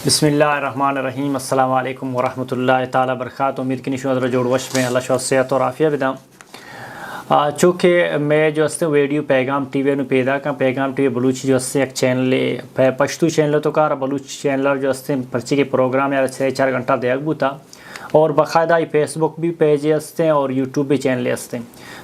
بسم اللہ الرحمن الرحیم۔ السلام علیکم ورحمۃ اللہ تعالی وبرکاتہ۔ امید کنی شما در جوڑ وش بیں، اللہ شما صحت اور عافیہ بداں۔ آ، چونکہ میں جو ہستیں ویڈیو پیغام ٹی وی نو پیدا کن، پیغام ٹی وی بلوچی جو ہستیں یک چینل، پہ پشتو چینل تو کار بلوچی چینل جو ہستیں پرچی کے پروگرام یار سے چار گھنٹہ دیگ بوتا اور باقاعدہ ای فیس بک بھی پیج ہستیں اور یوٹیوب بھی چینل ہستیں۔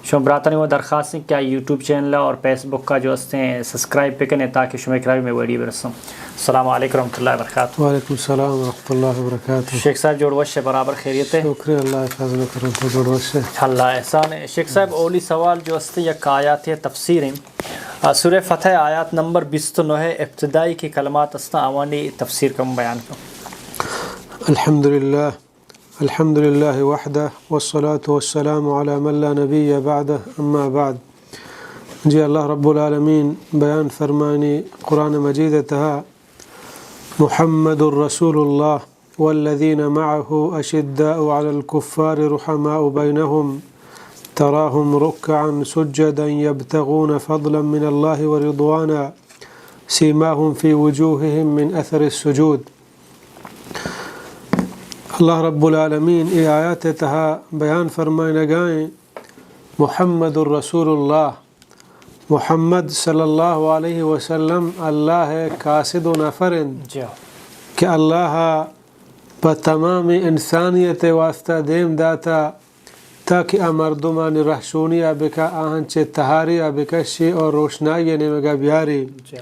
شما براتانی وہ درخواست ہیں کہ یوٹیوب چینل اور فیس بک کا جو ہستیں سبسکرائب پہ کنے تاکہ شما کرا بھی میں ویڈیو برسوں۔ السلام علیکم ورحمۃ اللہ وبرکاتہ۔ وعلیکم السلام ورحمۃ اللہ وبرکاتہ۔ شیخ صاحب جوڑ وش ہے، برابر خیریت ہے؟ شکر اللہ فضل و کرم تو جوڑ وش ہے۔ اللہ احسان ہے۔ شیخ صاحب اولی سوال جو ہستے یک آیات تفسیر ہیں۔ آ، سورہ فتح آیات نمبر بیست و نو ہے، ابتدائی کے کلمات ہستاں، آوانی تفسیر کم بیان کن۔ الحمدللہ، الحمدللہ وحدہ والصلاة والسلام علی من لا نبی بعدہ، اما بعد۔ جی اللہ رب العالمین بیان فرمانی قرآن مجید تہا، محمد رسول اللہ والذین معه اشداء علی الكفار رحماء بینهم تراهم رکعا سجدا یبتغون فضلا من اللہ ورضوانا سیماهم فی وجوههم من اثر السجود۔ اللہ رب العالمین اے آیات تہا بیان فرمائنگائیں، محمد رسول اللہ، محمد صلی اللہ علیہ وسلم اللہ قاصد و نفر انت جی۔ کہ اللہ پہ تمام انسانیت واسطہ دیم داتا تاکہ آ مردمانی رہشونی آ بکا، آہن چہ تہاری آ بکشی اور روشنائی نیمگا بیاری۔ جی۔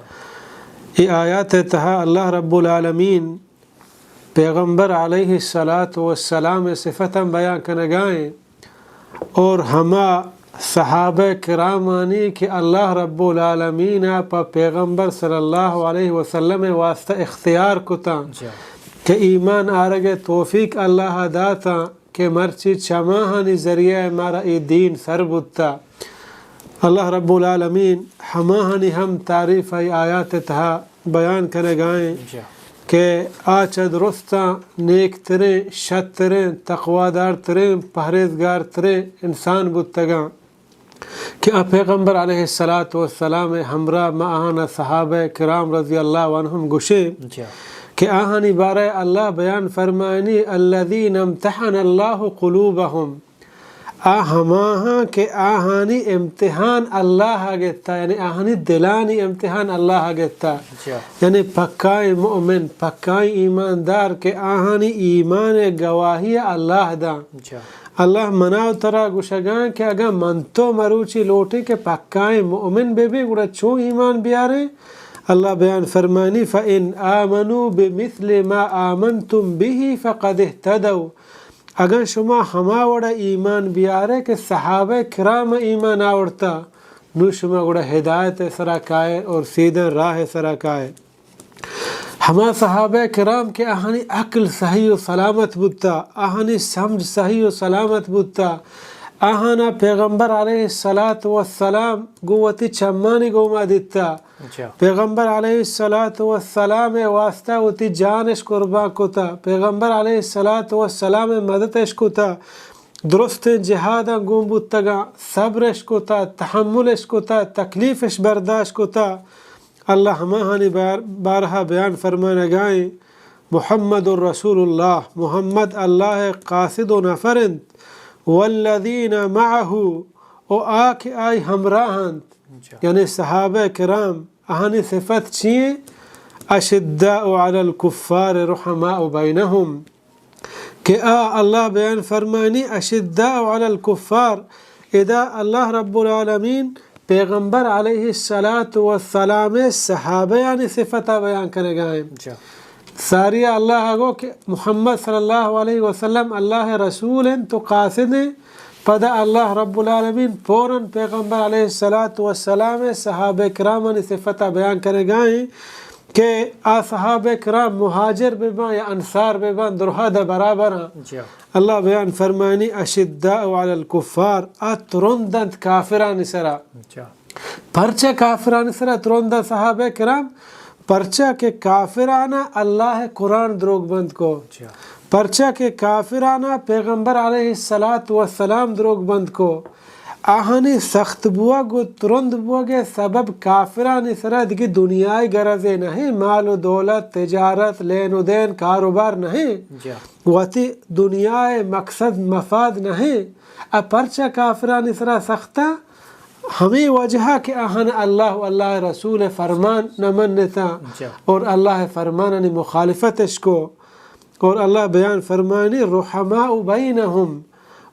اے آیات تہا اللہ رب العالمین پیغمبر علیہ الصلاة والسلام صفتاں بیان کنگائیں اور ہما صحابہ کرامانی کہ اللہ رب العالمین پہ پیغمبر صلی اللہ علیہ وسلم واسطہ اختیار کتاں جی۔ کہ ایمان آرگ توفیق اللہ داتاں کہ مرچی چماہانی ذریعہ مارا اے دین سر بوتا۔ اللہ رب العالمین ہماہانی ہم تعریف ای آیات تہا بیان کنگائیں جی۔ کہ آ چہ درستاں نیک تریں، شت تریں، تقوادار تریں، پہریزگار تریں انسان بوتگاں کہ آ پیغمبر علیہ الصلاة والسلام ہمراہ ما آہانا صحابہ کرام رضی اللہ عنہم گوشیں جی۔ کہ آہانی بارہ اللہ بیان فرمائنی، الذین امتحن اللہ قلوبهم، آ ہماہاں کہ آہانی امتحان اللہ گتا، یعنی آہانی دلانی امتحان اللہ گتا۔ جی۔ یعنی پکائیں مؤمن، پکائیں ایماندار کہ آہانی ایمان گواہی اللہ داں۔ جی۔ اللہ منا و ترا گوشگاں کہ اگاں من تو مروچی لوٹیں کہ پکائیں مؤمن بہ بیں، گڑا چون ایمان بیاریں؟ اللہ بیان فرمانی، فَإِنْ آمَنُوا بِمِثْلِ مَا آمَنْتُمْ بِهِ فَقَدِ اهْتَدَوْا۔ اگاں شما ہما وڑا ایمان بیارے کہ صحابہ کرام ایمان آورتا، نو شما گڑا ہدایت سرا کائے اور سیدھیں راہ سرا کائے۔ ہما صحابہ کرام کہ آہانی عقل صحیح و سلامت بوتا، آہانی سمجھ صحیح و سلامت بوتا، آہانا پیغمبر علیہ الصلاة والسلام گوں وتی چمانی گوما دیتا۔ اچھا۔ پیغمبر علیہ الصلاة والسلام واسطہ وتی جانش قربان کتا، پیغمبر علیہ الصلاة والسلام مددش کتا، درستیں جہاداں گون بوتگاں، صبرش کتا، تحملش کتا، تکلیفش برداشت کتا۔ اللہ ہماہانی بار-، بارہا بیان فرمانگائیں، محمد رسول اللہ، محمد اللہ قاصد و نفر انت، والذین معه، و آ کہ آئی ہمراہ انت، اچھا۔ یعنی صحابہ کرام، آہانی صفت چی ایں؟ اشداء علی الکفار رحماء بینهم۔ کہ آ اللہ بیان فرمانی اشداء علی الکفار، ادا اللہ رب العالمین پیغمبر علیہ الصلاة والسلام صحابہ یعنی صفتا بیان کنگائیں۔ جا۔ ساری اللہ گو کہ محمد صلی اللہ علیہ وسلم اللہ رسول انت و قاصد انت، پدا اللہ رب العالمین فوراً پیغمبر علیہ الصلاة والسلام صحابہ کرامانی صفتا بیان کنگائیں۔ کہ آ صحابہ کرام مہاجر بہ باں یا انصار بہ باں، درہا دہ برابر آں۔ جی۔ اللہ بیان فرمانی، اشداء علی الکفار، آ ترند انت کافرانی سرا۔ جی۔ پرچہ کافرانی سرا ترند انت صحابہ کرام؟ پرچہ کہ کافرانا اللہ قرآن دروگ بند کو۔ جی۔ پرچہ کہ کافرانا پیغمبر علیہ الصلاة والسلام دروگ بند کو۔ آہانی سخت بوگ و ترند بوگ ء سبب کافرانی سرا دگہ دنیای غرضے نہ، مال و دولت، تجارت، لین و دین، کاروبار نہ، جا۔ وتی دنیای مقصد مفاد نہ۔ ا پرچا کافرانی سرا سختا؟ ہمے وجہ کہ آہان اللہ و اللہ رسول فرمان نہ منتا، جا۔ اور اللہ فرمانانی مخالفتش کو۔ اور اللہ بیان فرمانی، رحماء بینہم،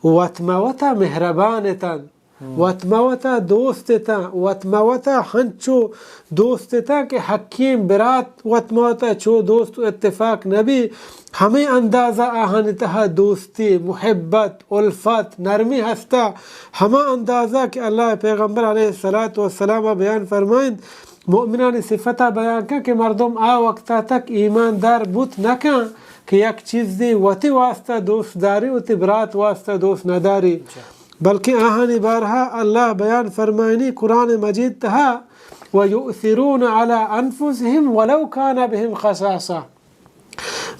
وت ما وتا مہربان اتن، ہم۔ وت ما وتا دوست اتن، وت ما وتا ہنچو دوست اتن کہ حقیں برات وت ما وتا چو دوست و اتفاق نبی، ہمے اندازہ آہانی تہا دوستی، محبت، الفت، نرمی ہستا۔ ہما اندازہ کہ اللہ پیغمبر علیہ الصلوۃ والسلام بیان فرمائند، مؤمنانی صفتا بیان کن کہ مردم آ وقتا تک ایماندار بوت نہ کن کہ یک چیزے وتی واسطہ دوست داری، وتی برات واسطہ دوست نہ داری۔ جا۔ بلکہ آہانی بارہا اللہ بیان فرمائنی قرآن مجید تہا، ویؤثرون علی انفسہم ولو کان بہم خصاصہ،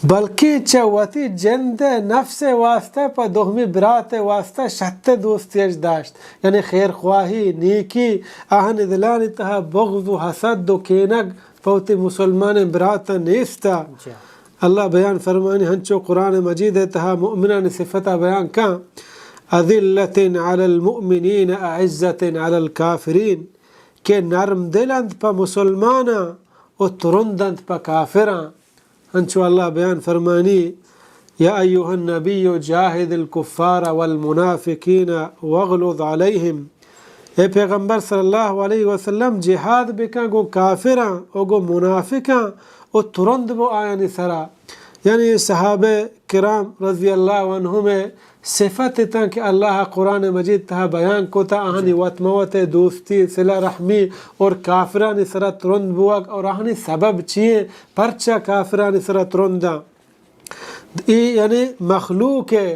بلکہ چہ وتی جند ء نفس ء واسطہ پہ دومی برات ء واسطہ شت ء دوستی اش داشت، یعنی خیرخواہی، نیکی، آہانی دلانی تہا بغض و حسد و کینگ پہ وتی مسلمانیں براتاں نیست ء۔ جا۔ اللہ بیان فرمانی ہنچو قرآن مجید ء تہا مؤمنانی صفت ء بیان کن، اذلۃ علی المؤمنین اعزۃ علی الکافرین، کہ نرم دل انت پہ مسلماناں و ترند انت پہ کافراں۔ انچو اللہ بیان فرمانی، یا ایھا النبی جاہد الکفار والمنافقین واغلظ علیہم، اے پیغمبر صلی اللہ علیہ وسلم، جہاد بکن گوں کافراں و گوں منافقاں و ترند بو آیانی سرا۔ یعنی صحابہ کرام رضی اللہ عنہم صفت اتاں کہ اللہ قرآن مجید تہا بیان کتا، آہانی وت موت دوستی، صلہ رحمی اور کافرانی سرا ترند بوگ اور آہانی سبب چیئے، پرچا کافرانی سرا ترنداں۔ ای یعنی مخلوق ہے،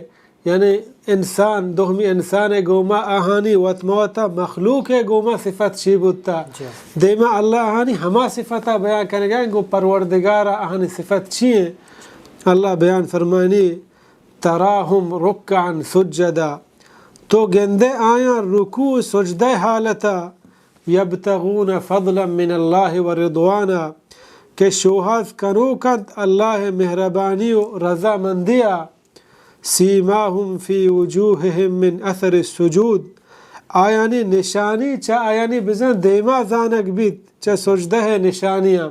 یعنی انسان، دومی انسان گوما آہانی وت موتا مخلوق گوما صفت چی بوتا؟ جی۔ دیما اللہ آہانی ہما صفتا بیان کنگا گو پروردگار آہانی صفت چی ہیں؟ اللہ بیان فرمانی، تراهم ركعا سجدا، تو گندے آیاں رکوع و سجدہ حالتا، یبتغون فضلا من اللہ و رضوانا، کہ شوہاز کنوک انت اللہ مہربانی و رضامندیا۔ سیماهم فی وجوههم من اثر السجود، آیانی نشانی چہ آیانی بزن دیما زانگ بیت، چہ سجدہ نشانیاں۔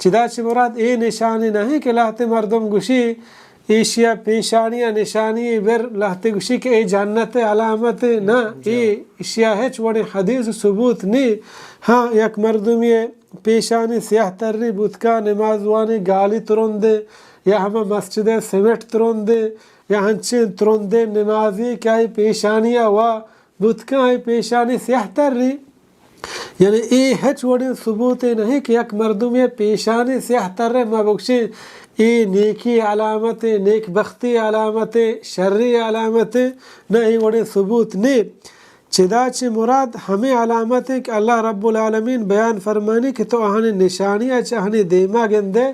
چدا چہ مراد اے نشانی نہیں کہ لہتے مردم گوشی ایشیا پیشانیا نشانی بر، لہتے گوشی کہ اے جنت علامت نہ، جی۔ اے ایشیا ہچ وڑیں حدیث ثبوت نی۔ ہاں، یک مردمی پیشانی سیاہ تری بوتکا، نماز وانی گالی ترندے یا ہما مسجد سیمٹ ترندے یا ہنچیں ترندے نمازی کہ آئی پیشانی وا بوتکا، آئی پیشانی سیاہ تری۔ یعنی اے ہچ وڑیں ثبوتے نہیں کہ یک مردمی پیشانی سیاہ ترے ما بگشیں اے نیکی علامتے، نیک بختی علامتے، شری علامتے، نہ، اے وڑیں ثبوت نے۔ چدا چہ مراد ہمے علامت انت کہ اللہ رب العالمین بیان فرمانی کہ تو آہانی نشانی ء چہ آہانی دیما گندے،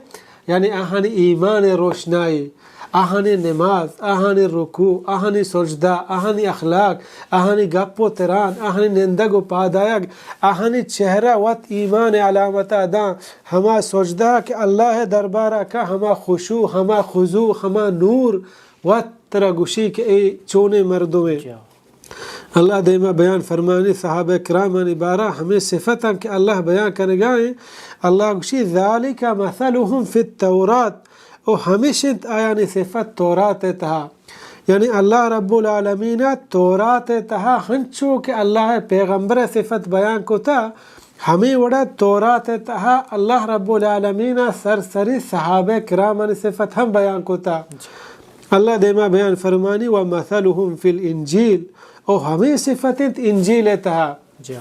یعنی آہانی ایمان ء روشنائی، آہانی نماز، آہانی رکوع، آہانی سجدہ، آہانی اخلاق، آہانی گپ و تران، آہانی نندگ و پادایگ، آہانی چہرہ وت ایمان ء علامت ء داں۔ ہما سجدہ کہ اللہ ء دربار ء کا، ہما خشوع، ہما خضوع، ہما نور وت ترا گوشی کہ اے چونیں مردمے۔ جی۔ اللہ دیما بیان فرمانی صحابہ کرامانی بارہ ہمیں صفتاں کہ اللہ بیان کنگا ہیں۔ اللہ گوشی، ذالک مثلهم فی التوراۃ، او ہمیش انت آیانی صفت تورات تہا۔ یعنی اللہ رب العالمین تورات تہا ہنچو کہ اللہ پیغمبر صفت بیان کتا، ہمیں وڑا تورات تہا اللہ رب العالمین سرسری صحابہ کرامانی صفت ہم بیان کتا۔ اللہ دیما بیان فرمانی، و مثلهم فی الانجیل، او ہمیں صفت انت انجیل تہا۔ جی۔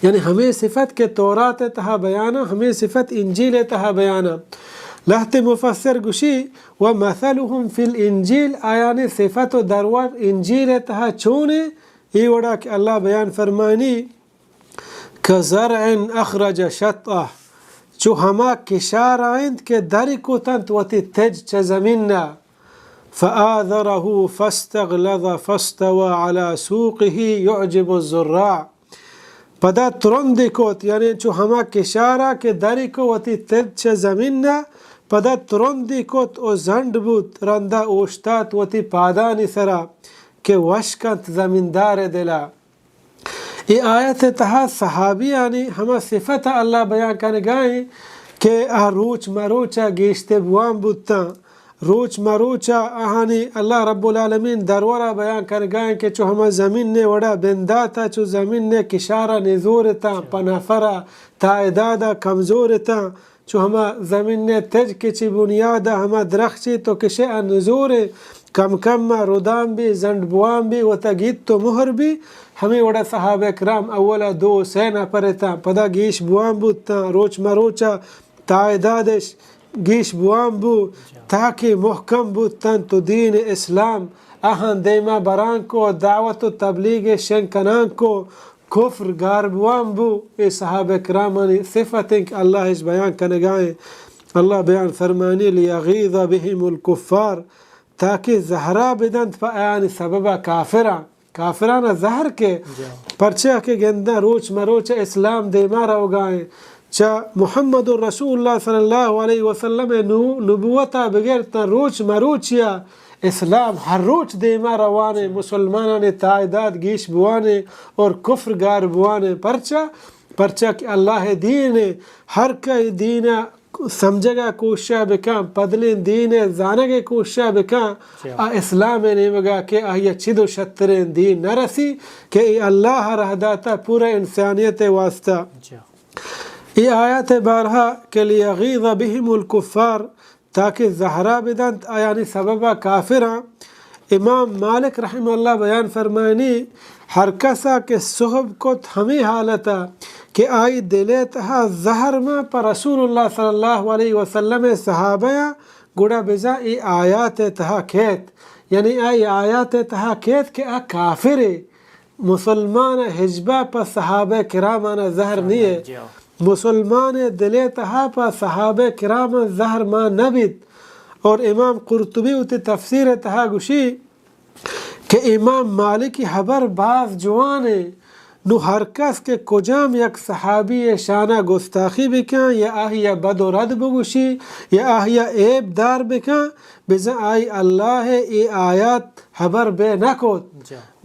یعنی ہمیں صفت کہ تورات تہا بیانا، ہمیں صفت انجیل تہا بیانا۔ لہتے مفسر گوشی، و مثلهم فی الانجیل، آیانی صفت و درور انجیل تہا چونے؟ ای وڑا کہ اللہ بیان فرمانی، کزرع اخرج شطأہ، چو ہما کشار انت کہ دری کتنت وتی تج چہ زمین ء، فآذره فاستغلظ فاستوى على سوقه يعجب الزراع۔ پدا ترندی کت، یعنی چو ہما کشارا کہ دری کو وتی تد چہ زمین ءَ، پدا ترندی کت و زنڈ بوت، رندا اوشتات وتی پادانی سرا کہ وش کنت زمیندار دلا۔ اے آیت ءِ تہا صحابیانی ہما صفت اللہ بیان کنگائیں کہ آ روچ مروچا گیشتے بوان بوتاں۔ روچ مروچا آہانی اللہ رب العالمین درورا بیان کنگائیں کہ چو ہما زمین نے وڑا بنداتا، چو زمین نے کشارا نزور اتاں، پہ نفرا تعدادا کمزور اتاں۔ چو ہما زمین ءِ تج کہ چی بنیاد ءَ ہما درخت چی تو کشے ءَ نزورے، کم کم ءَ ردان بی، زنڈ بوان بی، وتا گیت و مہر بی، ہمے وڑا صحابہ کرام اولا دو سئے نفر اتاں، پدا گیش بوان بوتاں، روچ مروچا تعدادش گیش بوان بو، تاکہ محکم بوتن تو دین اسلام آہاں دیما بران کو، دعوت و تبلیغ شنگ کنان کو، کفر گار بوان بو۔ اے صحابہ کرامانی صفت انت کہ اللہ اش بیان کنگائیں۔ اللہ بیان فرمانی، لیغیظ بهم الکفار، تاکہ زہرا بدنت پہ آیانی سببا کافراں۔ کافرانا زہر کے، پرچہ کہ گنداں روچ مروچ اسلام دیما روگائیں۔ چہ محمد رسول اللہ صلی اللہ علیہ وسلم نو-، نبوتا بگر تاں روچ مروچیا اسلام ہر روچ دیما روانے، مسلمانانی تعداد گیش بوانے اور کفر گار بوانے۔ پرچہ؟ پرچہ کہ اللہ دین ہر کئی دینا سمجھگا کوششا بکن، پدلیں دین زانگ کوششا بکن، آ اسلام نیمگا کہ آیا چد و شتریں دین نرسی کہ اے اللہ رہ داتا پورا انسانیت واسطہ۔ اے آیات بارہا کہ لیغیظ بهم الکفار، تاکہ زہرا بدنت آیانی سببا کافراں۔ امام مالک رحمہ اللہ بیان فرمائنی، ہر کسا کہ سہب کت ہمے حالتا کہ آئی دلے تہا زہر ما پہ رسول اللہ صلی اللہ علیہ وسلم صحابہ، گڑا بزاں اے آیات تہا کیت، یعنی آئی آیات تہا کیت کہ آ کافرے۔ مسلمان ہچبا پہ صحابہ کرامانا زہر نیے۔ مسلمان دلے تہا پہ صحابہ کرام زہر ما نبیت۔ اور امام قرطبی وتی تفسیر تہا گوشی کہ امام مالکی حبر باز جوانے۔ نو ہر کس کہ کجام یک صحابی شانا گستاخی بکن یا آہیا بد و رد بگوشی یا آہیا عیب دار بکن، بزاں آئی اللہ اے آیات حبر بے نکوت۔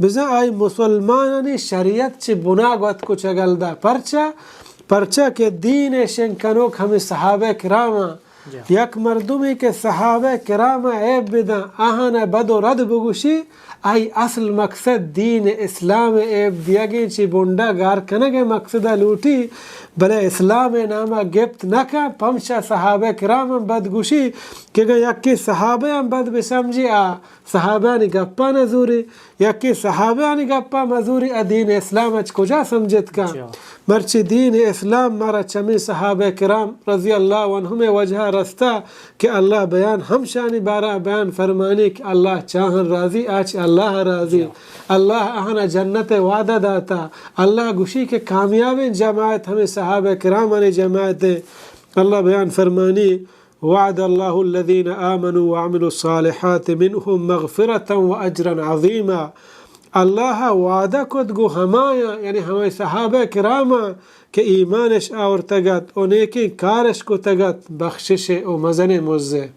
بزاں آئی مسلمانانی شریعت چہ بناگ اتک و چگل دا۔ پرچا؟ پرچا کہ دین شنگ کنوک ہمے صحابہ کرام آں۔ یک مردمے کہ صحابہ کرام عیب بداں، آہانا بد و رد بگوشی، آئی اصل مقصد دین اسلام عیب دیگیں چی بنڈا گار کنگ مقصد لوٹی، بلے اسلام ناما گپت نکا۔ پمشا صحابہ کرام ہم بد گوشی کہ اگاں یکے صحابہ ہم بد بسمجی، آ صحابہانی گپا نزوری، یکے صحابہانی گپا مزوری، آ دین اسلام اچ کجا سمجھت کن؟ مرچی دین اسلام مارا چمی صحابہ کرام رضی اللہ عنہم وجہ رستا کہ اللہ بیان ہمشانی بارہ بیان فرمانی کہ اللہ چاہن راضی، آچ اللہ راضی۔ اللہ آہانا جنت وعدہ داتا۔ اللہ گوشی کہ کامیابیں جماعت ہمیں صحابہ کرامانی جماعت۔ اللہ بیان فرمانی، وعد اللہ الذین آمنوا وعملوا الصالحات منهم مغفرة واجرا عظیما۔ اللہ وعدہ کت گو ہمایاں، یعنی ہمیں صحابہ کراماں کہ ایمانش آورتگت و نیکیں کارش کتگت، بخشش و مزن مزے۔